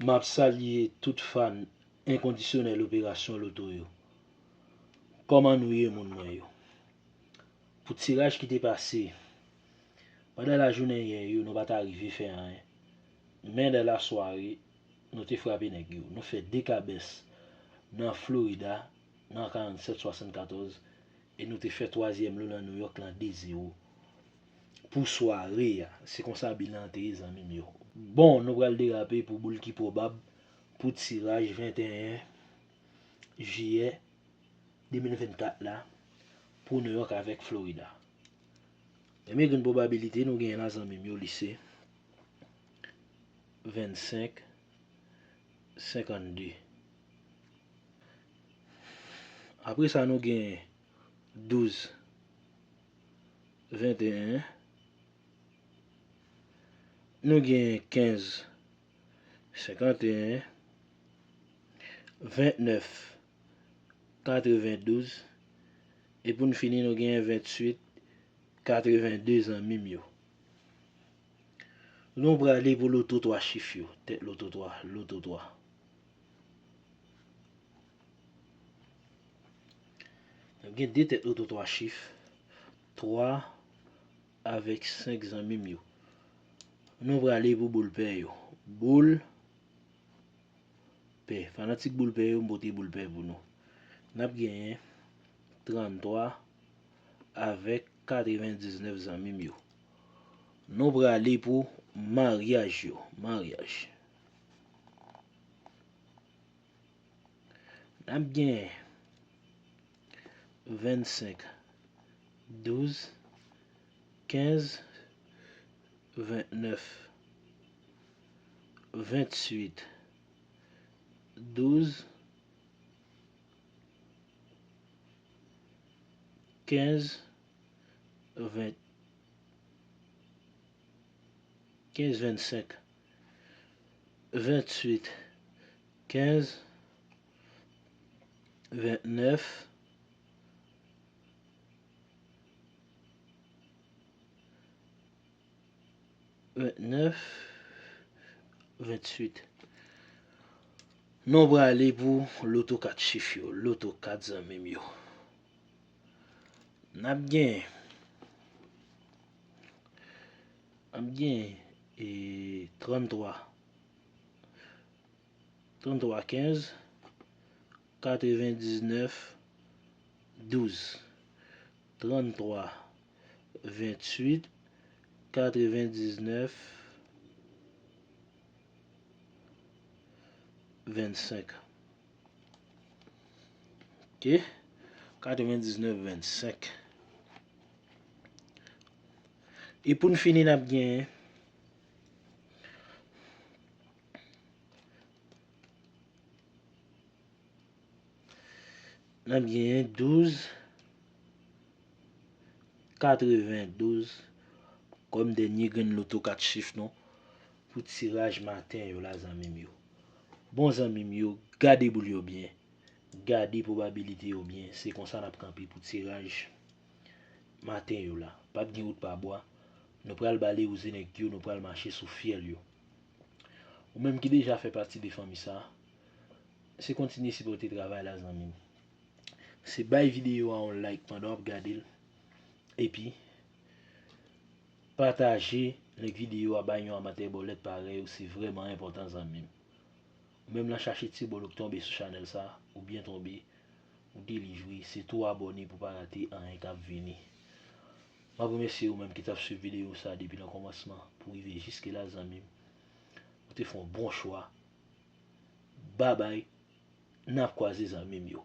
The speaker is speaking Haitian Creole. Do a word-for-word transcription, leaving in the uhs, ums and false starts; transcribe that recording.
M ap salye tout fan enkondisyonèl Operasyon Loto yo. Kòman nou ye, moun mwen yo? Pou tiraj ki te pase pandan lajounen yè yo, nou pa ta rive fè anyen. Men dan lasware, nou te frape nèg yo. Nou fè de kabès nan Florida, nan karannsèt swasannkatòz, e nou te fè twazyèm lo nan Nouyòk lan de zewo. Pou sware a, se konsa bilan an te ye, zanmi m yo. Bon, nou pral derape pou boul ki pwobab pou tiraj venteyen jiyè de mil vennkat la pou Nouyòk avèk Florida. Premye grenn pwobabilite nou genyen la, zanmi m yo, li se vennsenk, senkannde. Apre sa, nou genyen douz, venteyen. Nou genyen kenz, senkanteyen, ventnèf, katrevendouz, e pou n fini, nou genyen venntuit, katrevende, zanmi m yo. Nou prale pou loto twa chif yo, tèt loto twa, loto twa. N ap gen de tèt loto twa chif, twa avèk senk, zanmi m yo. Nou prale pou boul pè yo. Boul pè. Fanatik boul pè yo, m pote boul pè pou nou. N ap genyen tranntwa avèk katrevendiznèf, zanmi m yo. Nou prale pou maryaj yo. Maryaj. N ap gen vennsenk, douz, kenz, ventnèf, venntuit, douz, kenz, ven, kenz, vennsenk, venntuit, kenz, ventnèf, ventnèf, venntuit. Nou prale pou loto kat chif yo, loto kat, zanmi m yo. N ap gen, n ap gen, e, tranntwa, tranntwa kenz, katrevendiznèf, douz, tranntwa venntuit, katrevendiznèf, vennsenk. Ok. Katrevendiznèf, vennsenk. E pou n fini, n ap gen, n ap genyen douz, katrevendouz kòm dènye grenn loto kat chif nou pou tiraj maten yo la, zanmi m yo. Bon, zanmi m yo, gade boul yo byen. Gade pwobabilite yo byen. Se konsa n ap kanpe pou tiraj maten yo la. P ap gen wout pa bwa. Nou pral bale wouze nèg yo, nou pral mache sou fyèl yo. Ou menm ki deja fè pati de fanmi sa, se kontinye sipòte travay la, zanmi m. Se bay videyo a yon like pandan w ap gade l. Epi, pataje link videyo a bay yon amatè bòlèt parèy ou, se vrèman enpòtan, zanmi m. Ou menm lan chache ti bòl ou k tonbe sou chanèl sa, ou byen tonbe, ou delivre, se tou abòne pou pa rate anyen k ap vini. M ap remèsye ou menm ki t ap swiv videyo sa depi nan kòmansman pou rive jiske la, zanmi m. Ou te fè yon bon chwa. Babay, n ap kwaze, zanmi m yo.